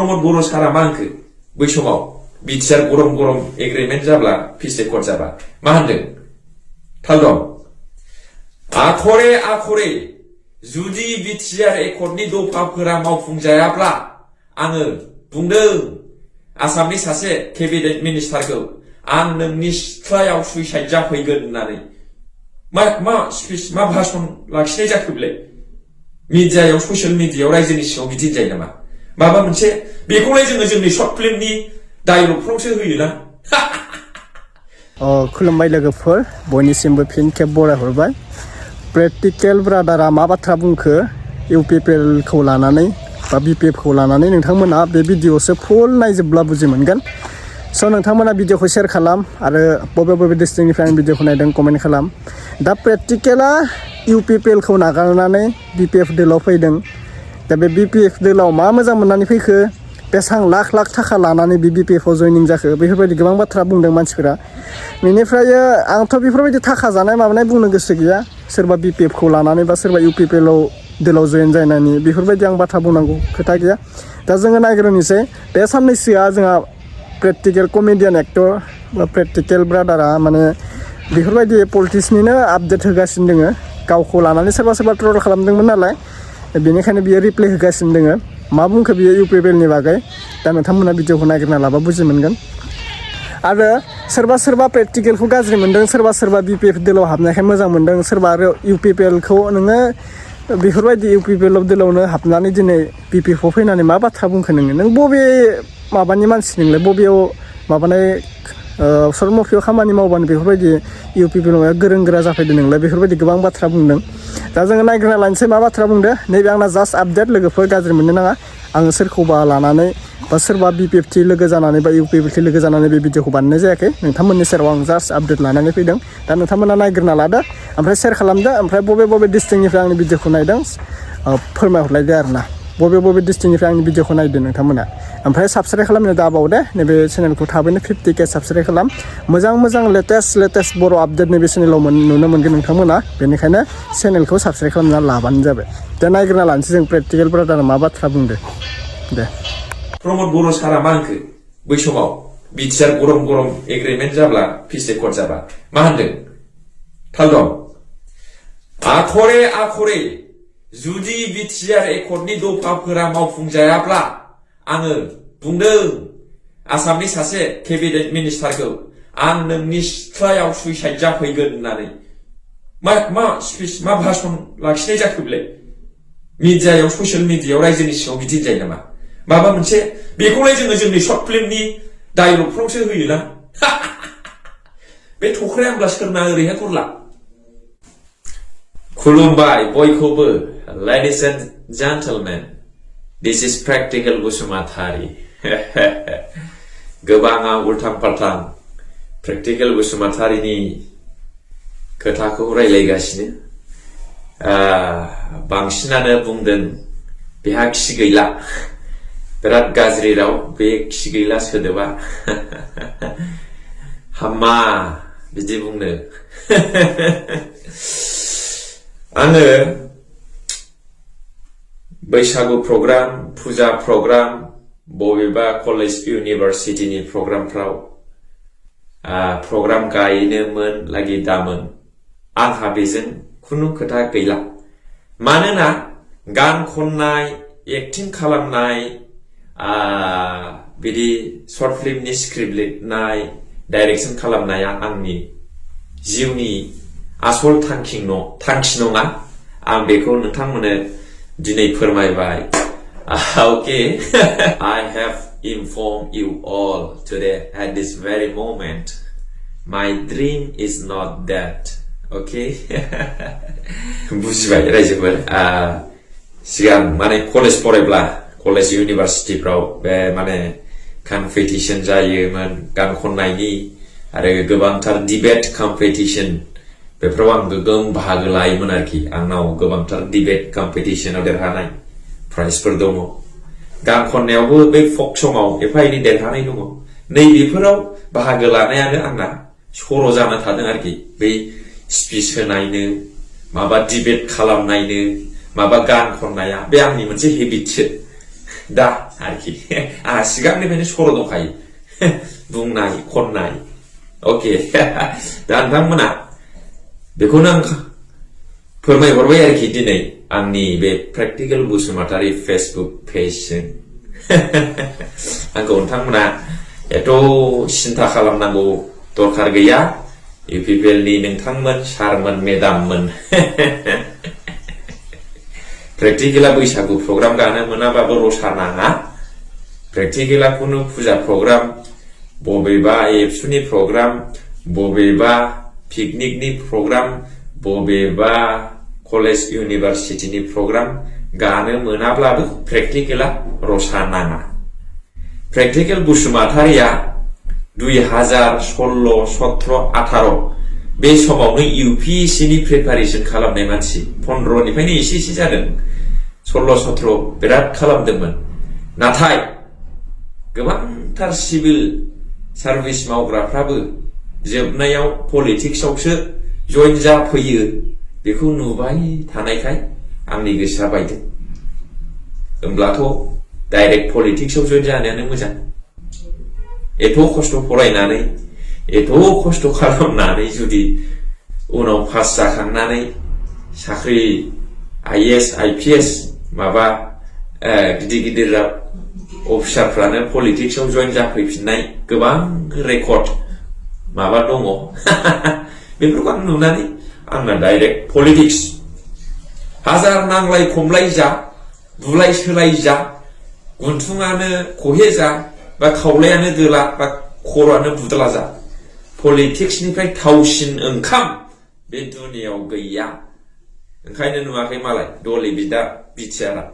प्रमद बर' सारा मा होनखो बै समाव बिटिआर गरम गरम एग्रिमेन्ट जाब्ला पिस एकर्ड जाबा मा होनदों थाल दं आखरे जुदि बिटिआर एकर्डनि दफाफोरा मावफुंजायाब्ला आङो बुंदों आसामनि सासे केबिनेट मिनिस्टारखौ आं नोंनि सिथ्लायाव सुइसाइड जाफैगोन होननानै मा स्पिच मा भाषण लाखिनाय जाखो बेलाय मिडियायाव ससियेल मिडियायाव रायजोनि सिगाङाव बिदि जायो नामा माबा मोनसे बेखौलाय जोङो जोंनि शर्ट फिल्मनि डायलगफ्रावसो होयोना खुलुमबाय लोगोफोर बयनिसिमबो फिन खेब बरायहरबाय प्रेक्टिकेल ब्रादारा मा बाथ्रा बुंखो इउपिपिएलखौ लानानै बा बिपिएफखौ लानानै नोंथांमोना बे भिडिअ'सो फुल नायजोबब्ला बुजि मोनगोन स' नोंथांमोना भिडिअ'खौ शेयार खालाम आरो बबे डिस्ट्रिक्टनिफ्राय आं भिडिअ'खौ नायदों कमेन्ट खालाम दा प्रेक्टिकेला इउपिपिएलखौ नागारनानै बिपिएफ दोलाव फैदों दा बे बिपिएफ दोलाव मा मोजां मोननानै फैखो बेसां लाख थाखा लानानै बिपिएफआव जयनिं जाखो बेफोरबायदि गोबां बाथ्रा बुंदों मानसिफोरा बेनिफ्राय आंथ' बेफोरबायदि थाखा जानाय माबानाय बुंनो गोसो गैया सोरबा बिपिएफखौ लानानै बा सोरबा इउपिपिएलआव दोलाव जयेन जानायनि बेफोरबायदि आं बाथ्रा बुंनांगौ खोथा गैया दा जोङो नायग्रोनोसै बे साननैसोआ जोंहा प्रेक्टिकेल कमेडियान एक्टर बा प्रेक्टिकेल ब्रादारा माने बेफोरबायदि पलिटिक्सनिनो आपडेट होगासिनो दोङो गावखौ लानानै सोरबा ट्रल खालामदोंमोन नालाय बेनिखायनो बियो रिप्लाइ होगासिनो दोङो मा बुंखो बियो इउपिपिएलनि बागै दा नोंथांमोना भिडिअखौ नागिरना लाबा बुजि मोनगोन आरो सोरबा प्रेक्टिकेलखौ गाज्रि मोनदों सोरबा बिपिएफ दोलाव हाबनायखाय मोजां मोनदों सोरबा आरो इउपिपिएलखौ नोङो बेफोरबायदि इउपिपिएल दोलावनो हाबनानै दिनै बिपिएफआव फैनानै मा बाथ्रा बुंखो नों बबे माबानि मानसि नोंलाय बबेयाव माबानाय सर्ट मुभियाव खामानि मावबानो बेफोरबायदि इउपिपिएलआव गोरों गोरा जाफैदों नोंलाय बेफोरबायदि गोबां बाथ्रा बुंदों दा जोङो नायग्रोना लानोसै मा बाथ्रा बुंदो नैबे आंना जास्ट आपडेट लोगोफोर गाज्रि मोननो नाङा आङो सोरखौबा लानानै बा सोरबा बिपिएफटि लोगो जानानै बा इउपिपिएलटि लोगो जानानै बे भिडिअखौ बानायनाय जायाखै नोंथांमोननि सेराव आं जास्ट आपडेट लानानै फैदों दा नोंथांमोना नायग्रोना लादो ओमफ्राय शेयार खालामदो ओमफ्राय बबे डिस्ट्रिक्टनिफ्राय आंनि भिडिअखौ नायदों फोरमायहरलायदो आरोना बबे डिस्ट्रिक्टनिफ्राय आंनि भिडिअखौ नायदो नोंथांमोना ओमफ्राय साबस्क्राइब खालामनो दाबाव दे नैबे चेनेलखौ थाबैनो 50K साबस्क्राइब खालाम मोजां लेटेस्ट बर' आपडेट नैबे चेनेलाव नुनो मोनगोन नोंथांमोना बेनिखायनो चेनेलखौ साबस्क्राइब खालामना लाबानो जाबाय दा नायग्रोना लानोसै जों प्रेक्टिकेल ब्रादारा मा बाथ्रा बुंदो दे प्रमद बर' सारा मा होनखो बै समाव बिटिआर गरम एग्रिमेन्ट जाब्ला पिस एकर्ड जाबा मा होनदों थाल दं आखरे जुदि बिटिआर एकर्डनि दफाफोरा मावफुंजायाब्ला आङो बुंदों आसामनि सासे केबिनेट मिनिस्टारखौ आं नोंनि सिथ्लायाव सुइसाइड जाफैगोन होननानै मा स्पिच मा भाषण लाखिनाय जाखो बेलाय मिडियायाव ससियेल मिडियायाव रायजोनि सिगाङाव बिदि जायो नामा माबा मोनसे बेखौलाय जोङो जोंनि शर्ट फिल्मनि डायलगफ्रावसो होयोना बे थख्राया होमब्ला सोरना ओरैहाय गरला खुलुमबाय बयखौबो ladies and gentlemen this is practical Basumatary गोबाङा उल्थां फाल्थां प्रेक्टिकेल बसुमतारीनि खोथाखौ रायलायगासिनो बांसिनानो बुंदों बेहा खि गैला बिराद गाज्रि राव बे खि गैला सोदोबा हामा बिदि बुंनो आङो बैसागु प्रग्राम फुजा प्रग्राम बबेबा कलेज इउनिभारसिटिनि प्रग्रामफ्राव प्रग्राम गायनोमोन लागि दामोन आंहा बेजों खुनु खोथा गैला मानोना गान खननाय एक्टिं खालामनाय बिदि शर्ट फिल्मनि स्क्रिप्ट लिरनाय डाइरेक्शन खालामनाया आंनि जिउनि आसल थांखि नङा आं बेखौ नोंथांमोननो दिनै फोरमायबाय okay I have informed you all today at this very moment my dream is not that okay बुजिबाय रायजोफोर सिगां माने कलेज फरायब्ला कलेज इउनिभारसिटिफ्राव बे माने कम्पिटिशन जायोमोन गान खननायनि आरो गोबांथार डिबेट कम्पिटिशन बेफोराव आं गोगोम बाहागो लायोमोन आरोखि आंनाव गोबांथार डिबेट कम्पिटिशनाव देरहानाय प्राइजफोर दङ गान खननायावबो बे फक सङाव एफा एनै देरहानाय दङ नैबेफोराव बाहागो लानायानो आंना सर' जाना थादों आरोखि बै स्पिच होनायनो माबा डिबेट खालामनायनो माबा गान खननाया बे आंनि मोनसे हेबिटसो 다 아르키 시간내면은 서로 동하이 붕나이 콘나이 오케이 단방문아 bekono फोरमायहरबाय आरोखि दिनै आंनि बे प्रेक्टिकेल बसुमतारी फेसबुक पेजजों आंखौ नोंथांमोना एथ' सिन्था खालामनांगौ दरखार गैया इउपिपिएलनि नोंथांमोन सारमोन मेदाममोन प्रेक्टिकेला बैसागु प्रग्राम गानो मोनाबाबो रसा नाङा प्रेक्टिकेला खुनु फुजा प्रग्राम बबेबा एबसुनि प्रग्राम बबेबा पिकनिकनि प्रग्राम बबेबा कलेज इउनिभारसिटिनि प्रग्राम गानो मोनाब्लाबो प्रेक्टिकेला रसा नाङा प्रेक्टिकेल बसुमतारीया 2016, 17, 18 बे समावनो इउपिएससिनि प्रिपारेसन खालामनाय मानसि 15 निफ्रायनो एसे जादों 16, 17 बिराद खालामदोंमोन नाथाय गोबांथार सिभिल सार्भिस मावग्राफ्राबो जोबनायाव पलिटिक्सआवसो जइन जाफैयो बेखौ नुबाय थानायखाय आंनि गोसोआ बायदों होमब्लाथ' डाइरेक्ट पलिटिक्सआव जइन जानायानो मोजां एथ' खस्थ' फरायनानै एथ' खस्थ' खालामनानै जुदि उनाव पास जाखांनानै साख्रि आईएएस आईपीएस माबा गिदिर अफिसारफ्रानो पलिटिक्सआव जइन जाफैफिननाय गोबां रेकर्ड माबा दङ बेफोरखौ आं नुनानै आंना डाइरेक्ट पलिटिक्स हाजार नांलाय खमलाय जा बुलाय सोलाय जा गुन्थुङानो खहे जा बा खावलायानो दोला बा खर'आनो बुदला जा पलिटिक्सनिफ्राय थावसिन ओंखाम बे दुनियाव गैया ओंखायनो नुवाखै मालाय दलि बिदा बिटिआरआ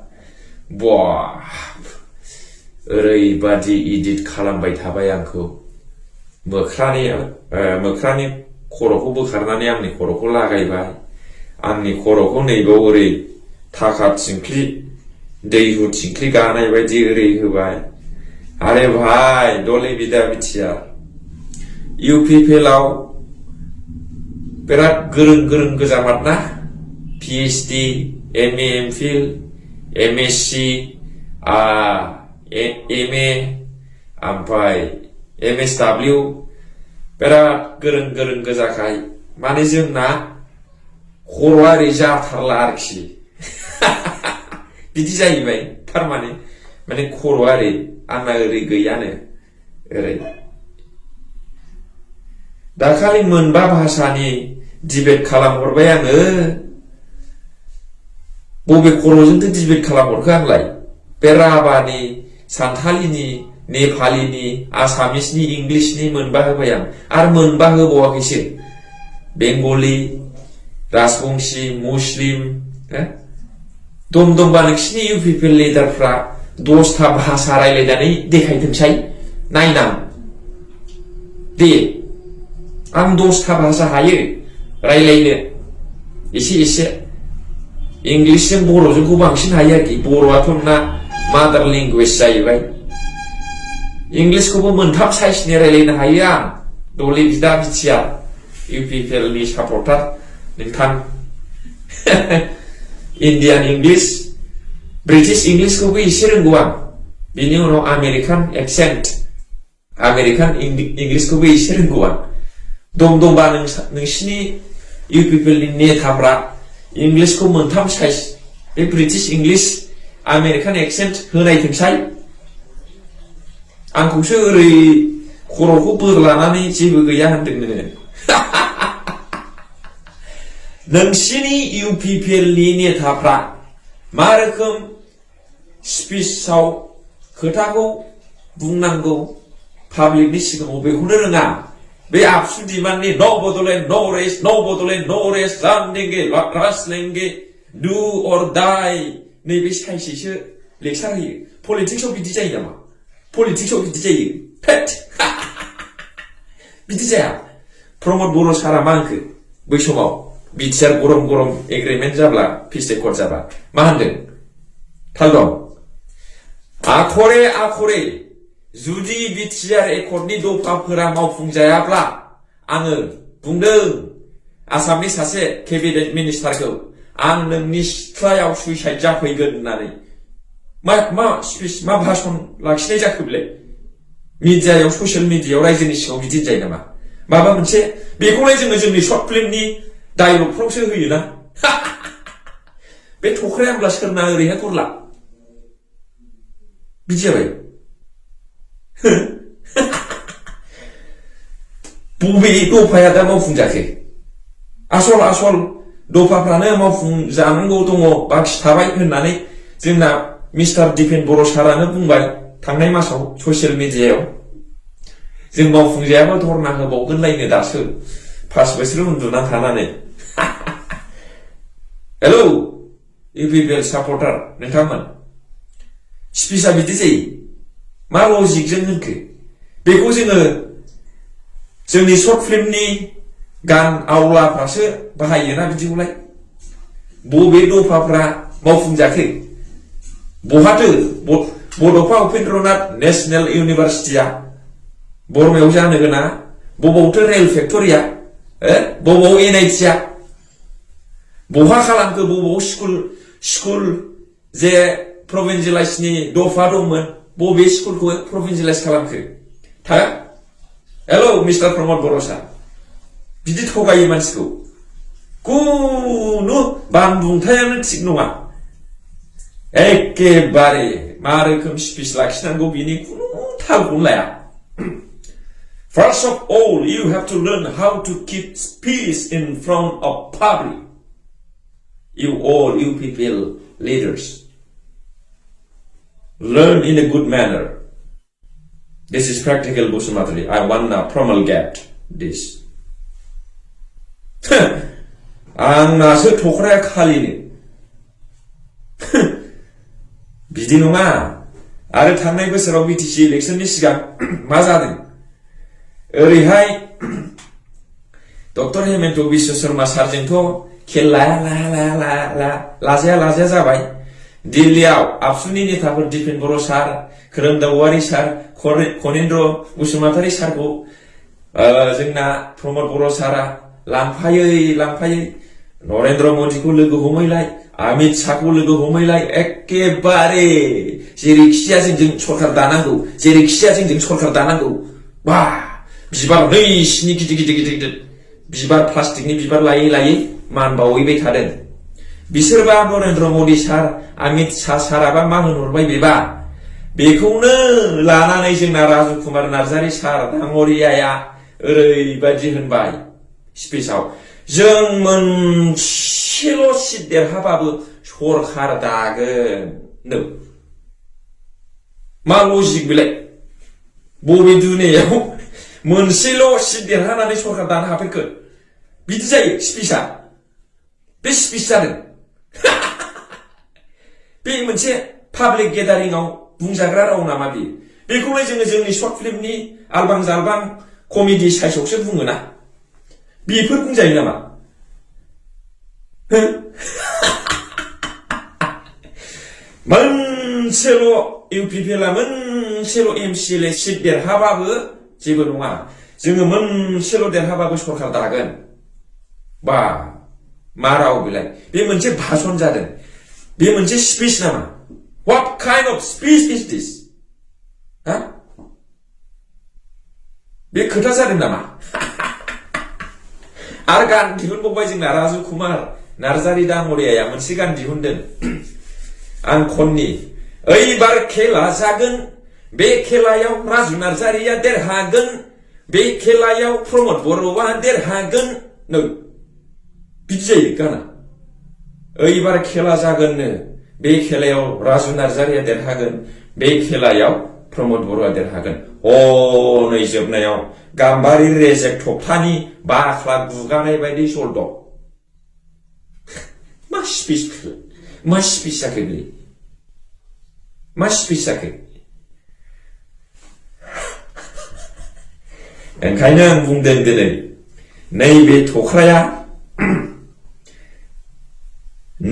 ओरैबादि इडिट खालामबाय थाबाय आंखौ मोख्रानि खर'खौ बोखारनानै आंनि खर'खौ लागायबाय आंनि खर'खौ नैबाव ओरै थाखा थिंख्लि दैहु थिंख्लि गानाय बायदि ओरै होबाय अरे भाई दले बिदा बिटिआर इउपिपिएलआव बिराद गोरों गोजामात ना पिएचडि एमए एमफिल एमएससि एमए ओमफ्राय एमएसडब्लिउ बिराद गोरों गोजाखाय माने जोंना खर'आ ओरै जाथारला आरोखि बिदि जाहैबाय थारमाने माने खर'आ ओरै आंना ओरै गैयानो ओरै दाखालि मोनबा भाषानि डिबेट खालामहरबाय आङो बबे खर'जोंथ' डिबेट खालामहरखो आंलाय बे राभानि सान्थालिनि नेपालिनि आसामिसनि इंलिशनि मोनबा होबाय आं आरो मोनबा होबावाखैसो बेंगलि राजबंशी मुस्लिम दमबा नोंसिनि इउपिपिएल लिडारफ्रा 10था भाषा रायलायनानै देखायथोंसाय नायनां दे आं 10था भाषा हायो रायलायनो एसे इंलिशजों बर'जोंखौ बांसिन हायो आरोखि बर'आथ' ना मादार लेंगुवेज जाहैबाय इंलिशखौबो मोनथाम साइसनि रायलायनो हायो आं दले बिदा बिटिआर इउपिपिएलनि सापर्टार नोंथां इन्डियान इंलिश ब्रिटिश इंलिशखौबो एसे रोंगौ आं बिनि उनाव आमेरिकान एक्सेन्ट आमेरिकान इंलिशखौबो एसे रोंगौ आं दमबा नोंसिनि इउपिपिएलनि नेताफ्रा इंलिशखौ मोनथाम साइज बे ब्रिटिश इंलिश आमेरिकान एक्सेन्ट होनायथोंसाय आंखौसो ओरै खर'खौ बोरलानानै जेबो गैया होनदों नोङो नोंसिनि इउपिपिएलनि नेताफ्रा मा रोखोम स्पिचआव खोथाखौ बुंनांगौ पाब्लिकनि सिगाङाव बेखौनो रोङा बे आबसु दिमाननि नो बडलेण्ड नो रेस्ट जानेंगे राज लेंगे डू और डाई नैबे साइसैसो लेक्सार होयो पलिटिक्सआव बिदि जायो नामा पलिटिक्सआव बिदि जायो बिदि जाया प्रमद बर' सारा मा होनखो बै समाव बिटिआर गरम एग्रिमेन्ट जाब्ला पिस एकर्ड जाबा मा होनदों थाल दं आखरे जुदि बिटिआर एकर्डनि दफाफोरा मावफुंजायाब्ला आङो बुंदों आसामनि सासे केबिनेट मिनिस्टारखौ आं नोंनि सिथ्लायाव सुइसाइड जाफैगोन होननानै स्पिच मा भाषण लाखिनाय जाखो बेलाय मिडियायाव ससियेल मिडियायाव रायजोनि सिगाङाव बिदि जायो नामा माबा मोनसे बेखौलाय जोङो जोंनि सर्ट फिल्मनि डायलगफ्रावसो होयोना बे थख्राया होमब्ला सोरना ओरैहाय गरला बिदि जाबाय बबे दफाया दा मावफुंजाखो आसल दफाफ्रानो मावफुंजानांगौ दङ बाखि थाबाय होननानै जोंना मिस्टार दिपेन बर' सारानो बुंबाय थांनाय मासाव ससियेल मिडियायाव जों मावफुंजायाबा धरना होबावगोनलायनो दासो 5 बोसोर उन्दुना थानानै हेलौ इउपिपिएल सापर्टार नोंथांमोन स्पिचआ बिदि जायो मा लजिकजों होनखो बेखौ जोङो जोंनि सर्ट फिल्मनि गान आवलाफ्रासो बाहायोना बिदिखौलाय बबे दफाफ्रा मावफुंजाखो बहाथो बड'फा उपेन्द्रनाथ नेशनेल इउनिभारसिटिया बरमायाव जानो गोनां बबावथो रेल फेक्टरिया बबाव एनआइटिया बहा खालामखो बबाव स्कुल जे प्रभिन्सियेलाइजनि दफा दंमोन बबे स्कुलखौ प्रभिन्सियेलाइज खालामखो था हेलौ मिस्टार प्रमद बर' सार बिदि थगायो मानसिखौ कुनु बानबुंथायानो थिग नङा एखेबारे मा रोखोम स्पिच लाखिनांगौ बिनि कुनु थालखौनो लाया First of all, you have to learn how to keep peace in front of public. You all, you people, leaders. Learn in a good manner. This is practical Busumatri. I wanna promulgate this. आंनासो थख्राया खालिनो बिदि नङा आरो थांनाय बोसोराव BTC इलेक्शननि सिगां मा जादों ओरैहाय डक्टर हेमेन्त बिश्व शर्मा सारजोंथ' खेल लाजाया जाबाय दिल्लीयाव आबसुनि नेताफोर दिपेन बर' सार खोरोमदाव औवारि सार खनेन्द्र बसुमतारी सारखौ जोंना प्रमद बर' सारा लांफायै नरेन्द्र मदिखौ लोगो हमैलाय अमित शाहखौ लोगो हमैलाय एखेबारे जेरैखिजाया जोंजों सरकार दानांगौ बा बिबार नैसिनि गिदिर बिबार प्लास्टिकनि बिबार लायै मान बावैबाय थादों बिसोरबा नरेन्द्र मदि सार अमित शाह साराबा मा होनहरबाय बेबा बेखौनो लानानै जोंना राजु कुमार नार्जारी सार दाङरियाया ओरैबायदि होनबाय स्पिचआव जों मोनसेल' सिट देरहाबाबो सरकार दागोन नो मा लजिक बेलाय बबे दुनियाव मोनसेल' सिट देरहानानै सरकार दानो हाफेरखो बिदि जायो स्पिचआ बे स्पिच जादों बे मोनसे पाब्लिक गेदारिंआव बुंजाग्रा राव नामा बेखौलाय जोङो जोंनि सर्ट फिल्मनि आलबां जालबां कमेडि साइसआवसो बुङोना बेफोर बुंजायो नामा मोनसेल' इउपिपिएलआ मोनसेल' एमसिएलए सिट देरहाबाबो जेबो नङा जोङो मोनसेल' देरहाबाबो सरकार दागोन बा मा राव बेलाय बे मोनसे भाषण जादों बे मोनसे स्पिच नामा What kind of speech is this? बे खोथा जादों नामा आरो गान दिहुनबावबाय जोंना राजु कुमार नार्जारी दाङरियाया मोनसे गान दिहुनदों आं खननि ओइबार खेला जागोन बे खेलायाव राजु नार्जारीया देरहागोन बे खेलायाव प्रमद बर'आ देरहागोन नो बिदि जायो गाना ओइबार खेला जागोननो बे खेलायाव राजु नार्जारीया देरहागोन बे खेलायाव प्रमद बर'आ देरहागोन हनै जोबनायाव गाम्बारि रेजेक थप्थानि बाख्ला गुगानाय बायदि जलदब मा स्पिच जाखो बे मा स्पिच जाखो ओंखायनो आं बुंदों दिनै नैबे थख्राया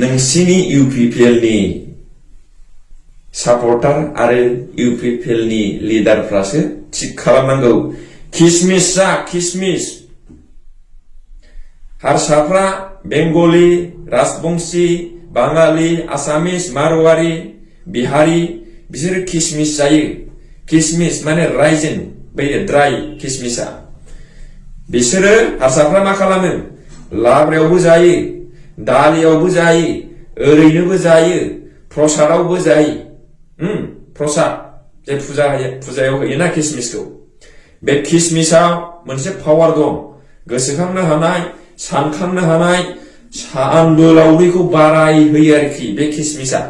नोंसिनि इउपिपिएलनि सापर्टार आरो इउपिपिएलनि लिडारफ्रासो थिग खालामनांगौ किसमिस जा किसमिस हारसाफ्रा बेंगलि राजबंशी बाङालि आसामिस मारवारि बिहारी बिसोरो किसमिस जायो किसमिस माने राइजिन बै ड्राई किसमिसा बिसोरो हारसाफ्रा मा खालामो लाब्रायावबो जायो दालियावबो जायो ओरैनोबो जायो प्रसादावबो जायो प्रसाद जे फुजायाव होयोना किसमिसखौ बे किसमिसाव मोनसे पावार दं गोसोखांनो हानाय सानखांनो हानाय सानबोलावरिखौ बाराय होयो आरोखि बे किसमिसा